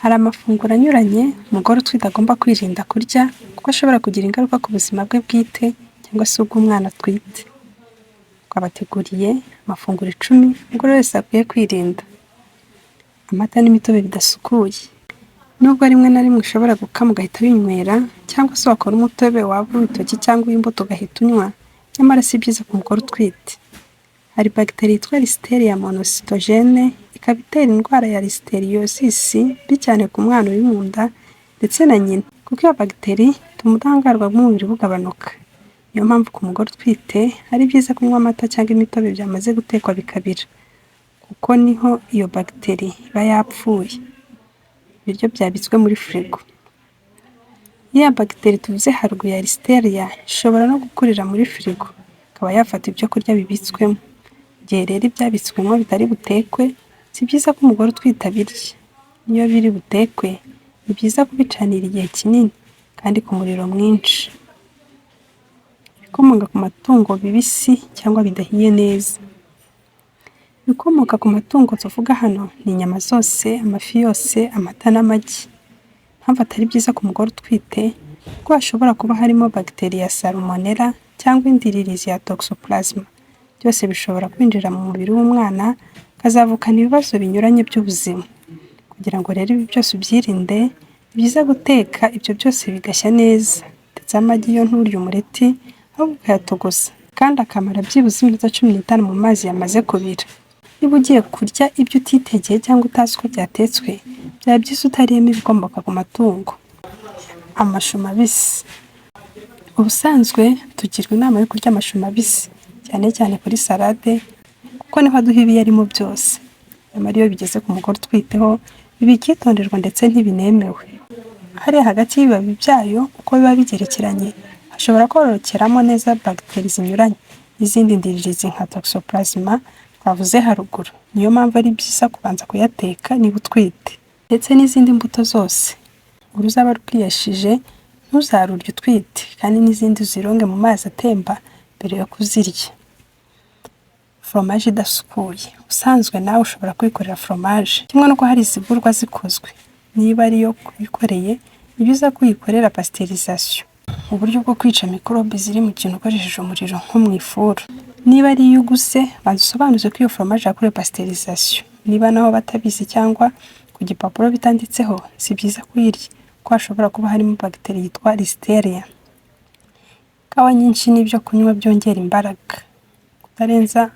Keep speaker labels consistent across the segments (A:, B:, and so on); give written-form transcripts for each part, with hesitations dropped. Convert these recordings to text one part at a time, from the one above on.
A: Hari amafunguro anyuranye umugore utwite agomba kwirinda kurya kuko ashobora kugira ingaruka ku buzima bwe bwite cyangwa se ubw'umwana atwite. Twabateguriye amafunguro 10 umugore wese akwiye kwirinda. Amata n'imitobe bidasukuye. Nubwo rimwe na rimwe ushobora gukama ugahita winywera cyangwa se wakora umutobe waba uw'ibitoki cyangwa uw'imbuto ugahita unywa, nyamara si byiza ku mugore utwite. Hari bagiteri yitwa Listeria monocytogene, ikaba itera indwara ya listeriosis mbi cyane ku mwana uri mu nda ndetse na nyina, kuko iyo bagiteri ituma ubudahangarwa bw'umubiri bugabanuka. Niyo mpamvu ku mugore utwite ari byiza kunywa amata cyangwa imitobe byamaze gutekwa bikabira, kuko niho iyo bagiteri iba yapfuye. Ibiryo byabitswe muri firigo. Ya bagiteri tuvuze haruguru ya Listeria ishobora no gukurira muri firigo, ikaba yafata ibyo kurya bibitswemo. Igihe rero ibyabitswemo bitari butekwe, si byiza ko umugore utwite abirya. N'iyo biri butekwe, ni byiza kubicanira igihe kinini kandi ku muriro mwinshi. Ibikomoka ku matungo bibisi cyangwa bidahiye neza. Ibikomoka ku matungo tuvuga hano ni inyama zose, amafi yose, amata n'amagi. Impamvu atari byiza ku mugore utwite, kuko hashobora kuba harimo bagiteri ya Salmonella cyangwa indiririzi ya Toxoplasma. Byose bishobora kwinjira mu mubiri w'umwana akazavukana ibibazo binyuranye by'ubuzima. Kugira ngo rero ibi byose ubyirinde, ni byiza guteka ibyo byose bigashya neza, ndetse amagi yo nturye umureti ahubwo ukayatogosa kandi akamara byibuze iminota 15 mu mazi yamaze kubira. Niba ugiye kurya ibyo utitegeye cyangwa utazi uko byatetswe, byaba byiza utariyemo ibikomoka ku matungo. Amashu mabisi. Ubusanzwe tugirwa inama yo kurya amashu mabisi, cyane cyane kuri salade, kuko niho aduha ibiyarimo byose. Nyamara iyo bigeze ku mugore utwiteho biba icyitonderwa ndetse ntibinemewe. Hariya hagati y'ibibabi byayo uko biba bigerekeranye hashobora kororokeramo neza bagiteri zinyuranye n'izindi ndiririzi nka toxoplasma twavuze haruguru. Niyo mpamvu ari byiza kubanza kuyateka niba utwite. Ndetse n'izindi mbuto zose. Uruzaba rwiyashije ntuzarurye utwite, kandi n'izindi uzironge mu mazi atemba mbere yo kuzirya. Foromaje idasukuye. Ubusanzwe nawe ushobora kwikorera foromaje, kimwe n'uko hari izigurwa zikozwe. Niba ariyo wikoreye, ni byiza ko uyikorera pasteurisation, uburyo bwo kwica mikorobe ziri mu kintu ukoresheje umuriro nko mu ifuru. Niba ari iyo uguze, banza usobanuze ko iyo foromaje yakorewe pasteurisation. Niba naho batabizi cyangwa ku gipapuro bitanditseho, si byiza kuyirya kuko hashobora kuba harimo bagiteri yitwa Listeria. Ikawa nyinshi n'ibyo kunywa byongera imbaraga. Kutarenza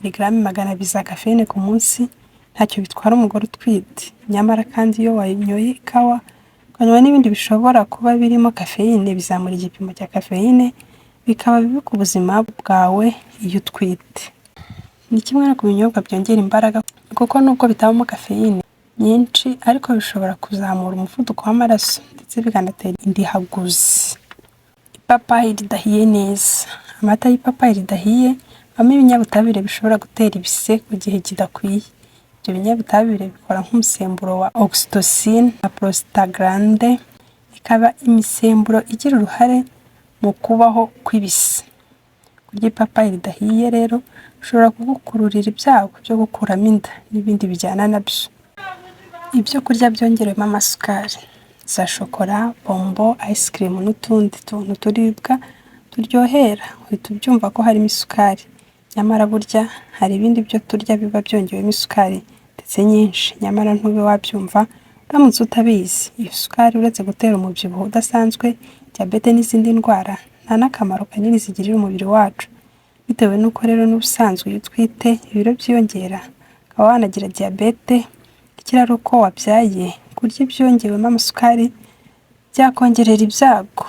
A: miligarame 200 za kafeyine ku munsi ntacyo bitwara umugore utwite. Nyamara kandi iyo wanyoye ikawa ukanywa n'ibindi bishobora kuba birimo kafeyine, bizamura igipimo cya kafeyine, bikaba bibi ku buzima bwawe iyo utwite. Ni kimwe no ku binyobwa byongera imbaraga, kuko nubwo bitabamo kafeyine nyinshi ariko bishobora kuzamura umuvuduko w'amaraso ndetse bikanatera indihaguzi. Ipapayi ridahiye neza. Amata y'ipapayi ridahiye abamo ibinyabutabire bishobora gutera ibise ku gihe kidakwiye. Ibyo binyabutabire bikora nk'umusemburo wa oxytocin na prostaglandin, ikaba imisemburo igira uruhare mu kubaho kw'ibise. Kurya ipapayi ridahiye rero bishobora kugukururira ibyago byo gukuramo inda n'ibindi bijyana nabyo. Ibyo kurya byongerewemo amasukari. Za shokora, bombo, ice cream n'utundi tuntu turibwa turyohera, uhita ubyumva ko harimo isukari. Nyamara burya hari ibindi byo turya biba byongewemo isukari ndetse nyinshi, nyamara ntube wabyumva uramutse utabizi. Iyo sukari uretse gutera umubyibuho udasanzwe, diyabete n'izindi ndwara, nta n'akamaro kanini zigirira umubiri wacu. Bitewe n'uko rero n'ubusanzwe iyo utwite ibiro byiyongera, ukaba wanagira diyabete, ikiri ari uko wabyaye, kurya ibyongewemo amasukari byakongerera ibyago.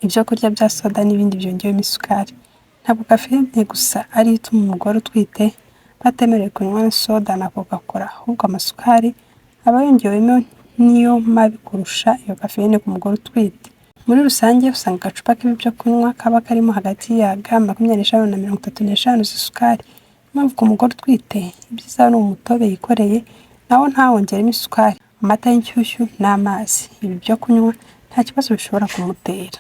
A: Ibyo kurya bya soda n'ibindi byongewemo isukari. Ntabwo kafeyine gusa ariyo ituma umugore utwite batemerewe kunywa soda na coca cola, ahubwo amasukari aba yongewemo niyo mabi kurusha iyo kafeyine ku mugore utwite. Muri rusange usanga agacupa k'ibi byo kunywa kaba karimo hagati ya garama 25 na 35 z'isukari. Niyo mpamvu ku mugore utwite ibyiza ari umutobe yikoreye, nawo ntawongeremo isukari, amata y'inshyushyu n'amazi. Ibi byo kunywa nta kibazo bishobora kumutera.